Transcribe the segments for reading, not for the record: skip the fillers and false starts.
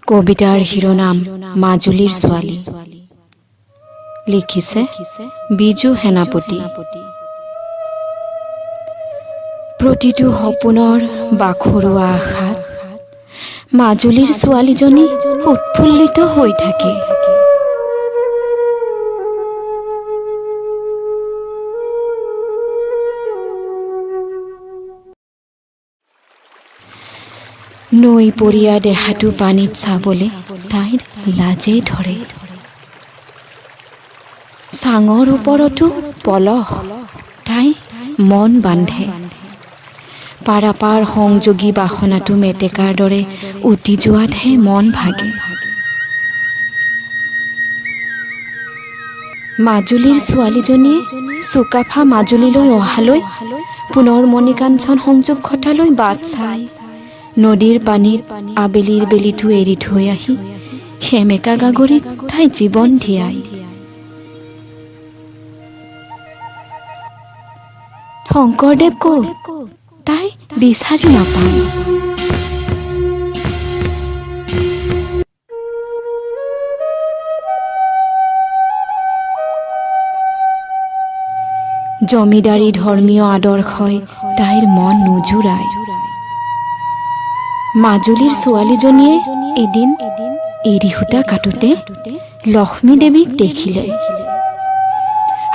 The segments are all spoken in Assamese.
কবিতাৰ শিৰোনাম মাজুলীৰ ছোৱালী। লিখিছে বিজু সেনাপতি। প্ৰতিটো সপোনৰ বাখৰুৱা আশাত মাজুলীৰ ছোৱালীজনী উৎফুল্লিত হৈ থাকে। নৈ পৰীয়া দেহাটো পানীত চাবলৈ তাইৰ লাজে ধৰে। চাঙৰ ওপৰতো পলস তাই মন বান্ধে। পাৰাপাৰ সংযোগী বাসনাটো মেটেকাৰ দৰে উটি যোৱাতহে মন ভাগে। মাজুলীৰ ছোৱালীজনীয়ে চুকাফা মাজুলীলৈ অহালৈ, পুনৰ মণিকাঞ্চন সংযোগ ঘটালৈ বাট চাই নদীৰ পানীত আবেলিৰ বেলিটো এৰি থৈ আহি সেমেকা গাগৰিত তাই জীৱন ধিয়াই। শংকৰদেৱ ক'ত তাই বিচাৰি নাপায়। জমিদাৰী ধৰ্মীয় আদৰ্শই তাইৰ মন নুজুৰায়। মাজুলীৰ ছোৱালীজনীয়ে এদিন এৰী সূতা কাটোতে লক্ষ্মী দেৱীক দেখিলে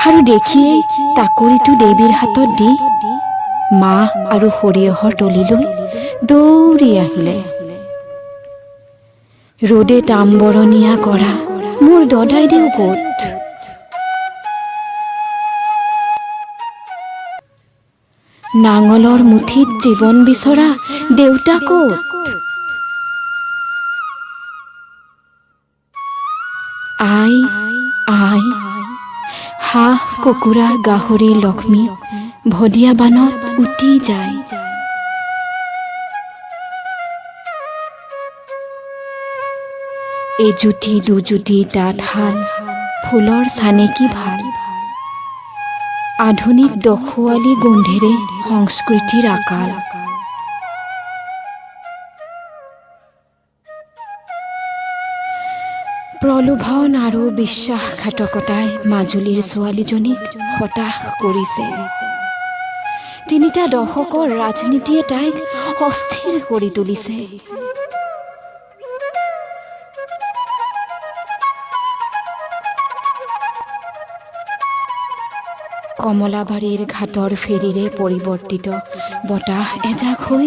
আৰু দেখিয়েই টাকুৰিটো দেৱীৰ হাতত দি মাহ আৰু সৰিয়হৰ তলিলৈ দৌৰি আহিলে। ৰ'দে তামবৰণীয়া কৰা মোৰ দদাইদেউ ক'ত? নাঙলৰ মুঠিত জীৱন বিচৰা দেউতা ক'ত? আই আই, হাঁহ কুকুৰা গাহৰি লক্ষ্মী ভদীয়া বানত উটি যায়। এজুতি দুজুতি তাঁতশাল ফুলৰ চানেকি ভাল। আধুনিক দখুৱালী গোন্ধেৰে সংস্কৃতিৰ আকাল। প্ৰলোভন আৰু বিশ্বাসঘাতকতাই মাজুলীৰ ছোৱালীজনীক হতাশ কৰিছে। তিনিটা দশকৰ ৰাজনীতিয়ে তাইক অস্থিৰ কৰি তুলিছে। কমলাবাৰীৰ ঘাটৰ ফেৰীৰে পৰিৱৰ্তিত বতাহ এজাক হৈ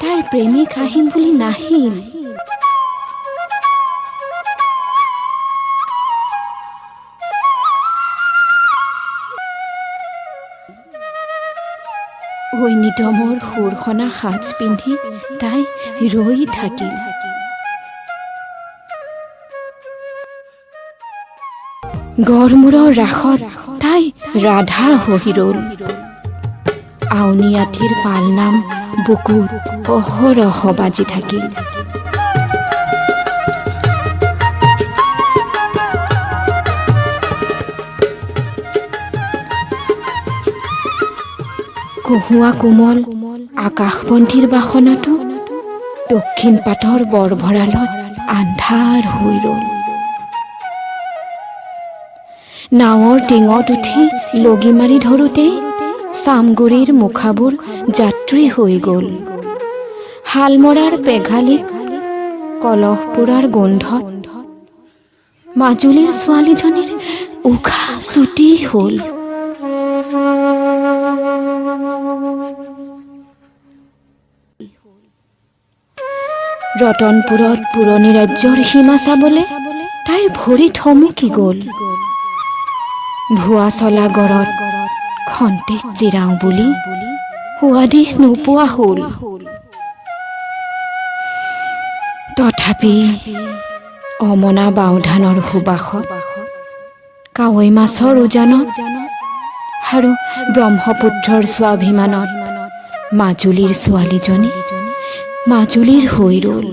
তাইৰ প্ৰেমিক আহিম বুলি নাহিল। ঐনিতমৰ সুৰসনা সাজ পিন্ধি তাই ৰৈ থাকিল। গড়মূৰৰ ৰাসত তাই ৰাধা হৈ ৰল। আউনীআটীৰ পালনাম বুকুত অহৰহ বাজি থাকিল। কহুৱা কোমল আকাশবন্তিৰ বাসনাটো দক্ষিণ পাটৰ বৰভঁৰালত আন্ধাৰ হৈ ৰল। নাৱৰ টিঙত উঠি লগি মাৰি ধৰোঁতেই চামগুৰিৰ মুখাবোৰ যাত্ৰী হৈ গ'ল। শালমৰাৰ পেঘালিত কলহপুৰাৰ গোন্ধত মাজুলীৰ ছোৱালীজনীৰ উশাহ চুটি হ'ল। ৰতনপুৰত পুৰণি ৰাজ্যৰ সীমা চাবলৈ তাইৰ ভৰি থমকি গ'ল। ভুৱা চলা গড়ত খন্তেক জিৰাওঁ বুলি সোৱাদিহ নোপোৱা হ'ল। তথাপি অমনা বাওধানৰ সুবাসত, কাৱৈ মাছৰ উজানত আৰু ব্ৰহ্মপুত্ৰৰ স্বাভিমানত মাজুলীৰ ছোৱালীজনী মাজুলীৰ হৈ ৰ'ল।